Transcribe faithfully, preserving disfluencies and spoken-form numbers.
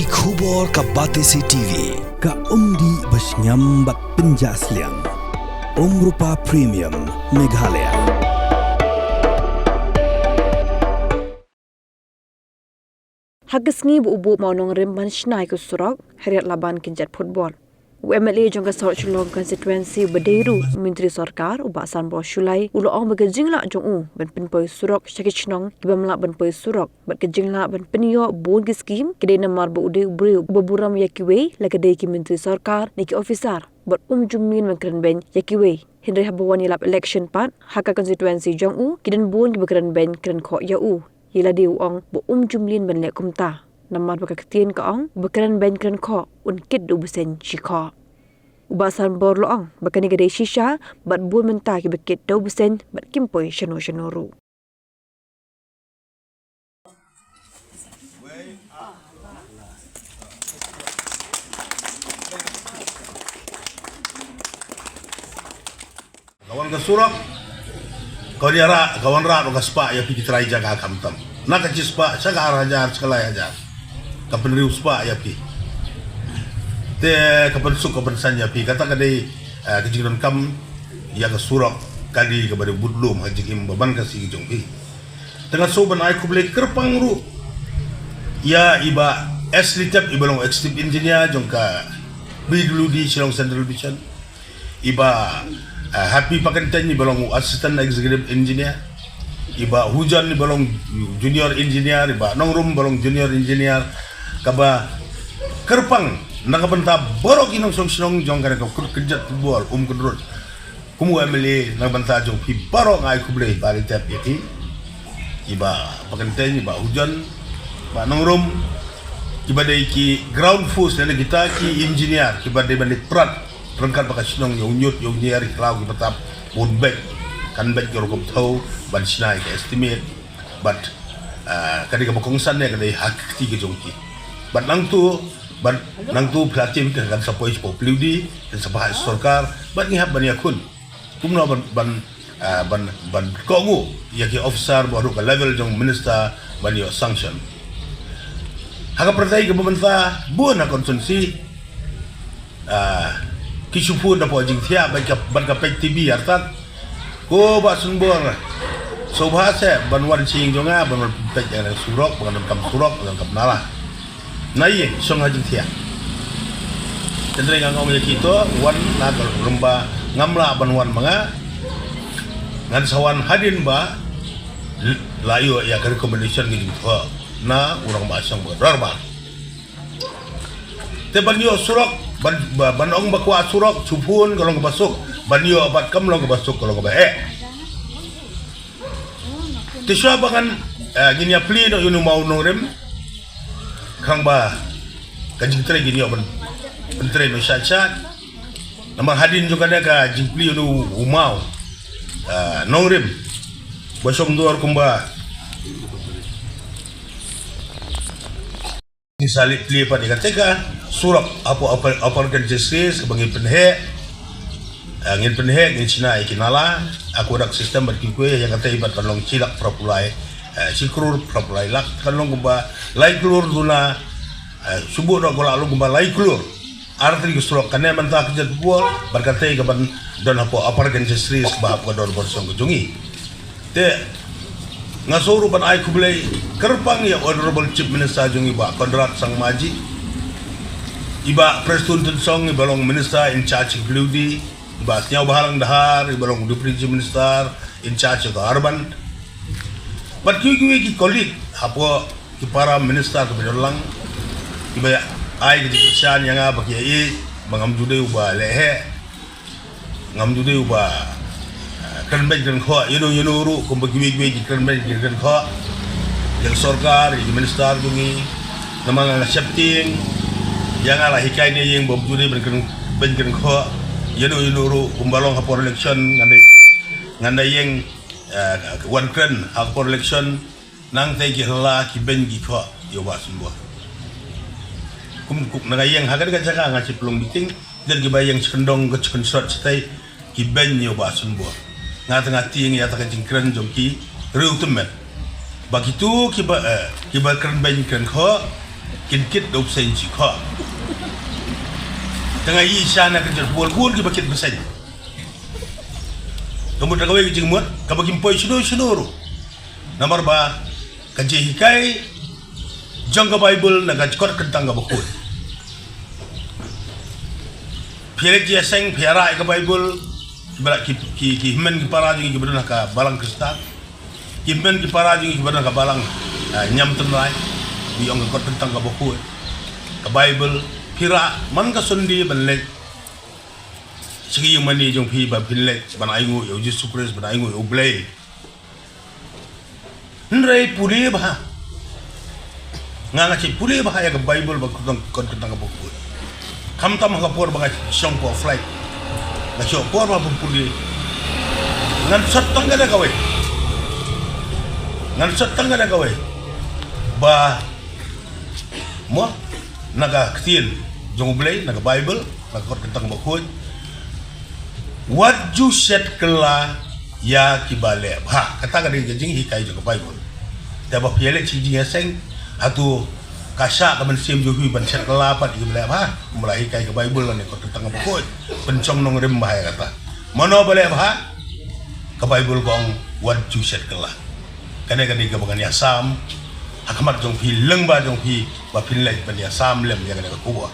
Ki khubor ka Batesi T V, ka umdih ba shngiam bad pynjah sliang. Umrupa Premium, Meghalaya. Ha ka sngi ba u buh mawnongrim ban shna ïa ka surok, ha riat la ban kynjat football. U M L A jong ka South Shillong Constituency ba dei ruh u Myntri Sorkar, u Bah Sanbor Shullai, u la ong ba ka jinglah jong u ban pynpoi surok sha ki shnong ki bym lah ban poi surok bad ka jinglah ban pynïoh bun ki skim ki dei namar ba u dei u briew uba burom ïa kiwei, la ka dei ki Myntri Sorkar ne ki officer, bad um ju mih ban kren beiñ ïa kiwei. Hynrei haba wan ïalap election pat, ha ka constituency jong u, ki don bun kiba kren beiñ kren khoh ïa u. Ïa lade u ong ba um ju mih ban leh kumta, namar ba ka ktien ka ong, ba kren beiñ kren khoh, un kit da u bseiñ shi khoh. U Bah Sanbor la ong ba kane ka dei shisha, bad bun mynta kiba kit da u bseiñ bad kim poi shano shano ruh. Ka wan ka surok, ka wan ïarap, ka wanrah ba ka spah ïa phi ki trai jaka khamtam. Na ka shispah sha ka ar hajar sha ka lai hajar, ka pynriew spah ïa phi. Te ka pynsuk ka pynsan ïa phi, kata ka dei, eh, ka jingdonkam ïa ka surok, ka dei kaba dei budlum ha jingim ba ban ka sngi jong phi. Te nga sngewbha ban ai khublei kyrpang ruh ïa i Bah S Litep, iba long executive engineer jong ka P W D Shillong Central Division. I Bah, eh, Happy Pakyntein, iba long u assistant executive engineer. I Bah Hujon, iba long junior engineer. I Bah Nongrum, iba long junior engineer. Kaba kyrpang na ka bynta baroh ki nongshong shnong jong kane ka kut kjat football Umkynrut. Kum u M L A na ka bynta jong phi baroh, nga ai khublei ba ri tep ïa phi. I Bah Pakyntein, i Bah Hujon, Bah Nongrum, kiba dei ki ground force, lane kita ki engineer kiba dei ban leit prat ryngkat bad ka shnong, ïa u ñiut, ïa u ñiar, ïa ki khlaw, kiba tap bun beit, kan beit ki rukom thaw ban shna ïa ka estimate. Bad, ah, ka dei kaba kongsan ne ka dei ha ka kti ka jong ki. Bad nangtu, bad nangtu phi la tim kan sa poi sha P W D, kan sa phah sha sorkar, bad ngi hap ban ïakhun kumno ban, ban, ah, ban, ban kohnguh ïa ki officer ba ruh ka level jong minister ban ïoh sanction. Ha ka pyrthei kaba mynta bun ha constituency, ah, ki shu phone da poi jingthiah bad ka, bad ka peit T V artat. Ko Bah Sanbor, sngewbha seh ban wan sha ïing jong nga, ban wan peit ïa ka surok, ban wan kam surok, ban kam nala. Na ïing shong ha jingthiah. Hynrei nga ong ïa ki to, wan na ka rumba, ngam lah ban wan ma nga. Ngan sa wan hadien ba la ïoh ïa ka recommendation ka jingthoh na u rangbah shong ba dorbar. Te ban ïoh surok, ban, ba, ban ong ba kwah surok, shu phone ka long kaba suk, ban ïoh bad kam long kaba suk, ka long kaba eh. Te shuwa ba ngan, eh, ngin ïa plie noh ïa u mawnongrim, khnang ba ka jingtrei ngin ïoh ban, ban trei noh shat shat. Namar hadien jong kane ka jingplie ïa u maw, eh, nongrim ba shong dor kumba ngi sa leit plie pat ïa kata ka surok hapoh Upper, Upper Ganges Range kaba ngin pynheh. Ah, ngin pynheh, ngin shna ïa ki nala, aqueduct system bad kiwei kiwei, ïa kata pat kan long shi lak phra phew lai, eh, shi klur phra phew lai lak, kan long kumba lai klur duna, eh, shu buh noh ka la long kumba lai klur. Artylli ki surok, kane mynta ka jait bor, bad kata kaban don hapoh Upper Ganges Range ba hap ka dorbar shong ka jong ngi. Te nga sngew ruh ban ai khublei kyrpang ïa Honorable Chief Minister jong ngi Bah Conrad Sangma ji, i Bah Prestone Tynsong, iba long Minister in charge P W D, i Bah Sniawbhalang Dhar, iba long Deputy Chief Minister in charge ka Urban. Bad kiwei kiwei ki colleague hapoh ki para minister kiba ïalang, kiba ïa ai ka jingkyrshan ïa nga ba ki ïa ïeit ba ngam ju dei uba lehheh. Ngam ju dei uba, ah, kren beiñ kren khoh, ïano ïano ruh, kumba kiwei kiwei ki kren beiñ ki kren khoh ïa ka sorkar, ïa ki minister jong ngi. Namar nga nga sheptieng, ïa nga la hikai ne ïeng ba ju dei ban kren beiñ kren khoh, ïano ïano ruh, kumba long ha por election, ngan dei, ngan dei ïeng, ah, wan kren ha por election. Nangta ki hla ki beiñ ki khoh ïa u Bah Sanbor. Kum, kum na ka ïeng ha kane ka jaka nga shu pynlong meeting, don kiba ïeng sha kyndong ka sha kynsot shatei ki beiñ ïa u Bah Sanbor. Nga te nga tieng ïa ta ka jingkren jong ki riewtymmen. Ba kitu kiba, eh, kiba kren beiñ kren khoh, Kin kit da u bseiñ shi khor. Te nga ïohi sha na ka jingpule bun kiba kit bseiñ. Ka mut da kawei ka jingmut kaba kim poi shano shano ruh. Namar ba ka jinghikai jong ka Baibl na ka kot kyntang kaba khuid. Phi leit ïaseng, phi ïarah ïa ka Baibl, kiba la ki, ki, ki hynmen ki para jong ngi kiba don ha ka balang Khristan. Ki hynmen ki para jong ngi kiba don ha ka balang, ah, niam tynrai. Phi ong ka kot kyntang kaba khuid, ka Baibl, phi rah man ka Sunday ban leit sha ka ïingmane jong phi ba phin leit ban ainguh ïa u Jisu Khrist, ban ainguh ïa u Blei. Hynrei pule bha. Nga, nga shu pule bha ïa ka Baibl ba ka kot kyntang, kot kyntang kaba khuid. Khamtam ha ka por ba nga shong hapoh flight, nga shu por bha ban pule. Ngan sot tang kane kawei. Ngan sot tang kane kawei. Ba mo, na ka ktien jong u Blei, na ka Baibl, na ka kot kyntang kaba khuid. Wat ju shet kylla ïa kiba leh bha. Kata ka dei ka jinghikai jong ka Baibl. Te ba phi leit sha ka jingïaseng, hato ka shah ka mynsiem jong phi ban shet kylla pat ïa kiba leh bha? Kumba la hikai ka Baibl lane kot kyntang kaba khuid, pynshong nongrim bha ïa kata. Mano ba leh bha? Ka Baibl ka ong wat ju shet kylla. Kane ka dei kaba ngan ïasam ha khmat jong phi lyngba jong phi ba phin leit ban ïasam lem ïa kane ka khubor.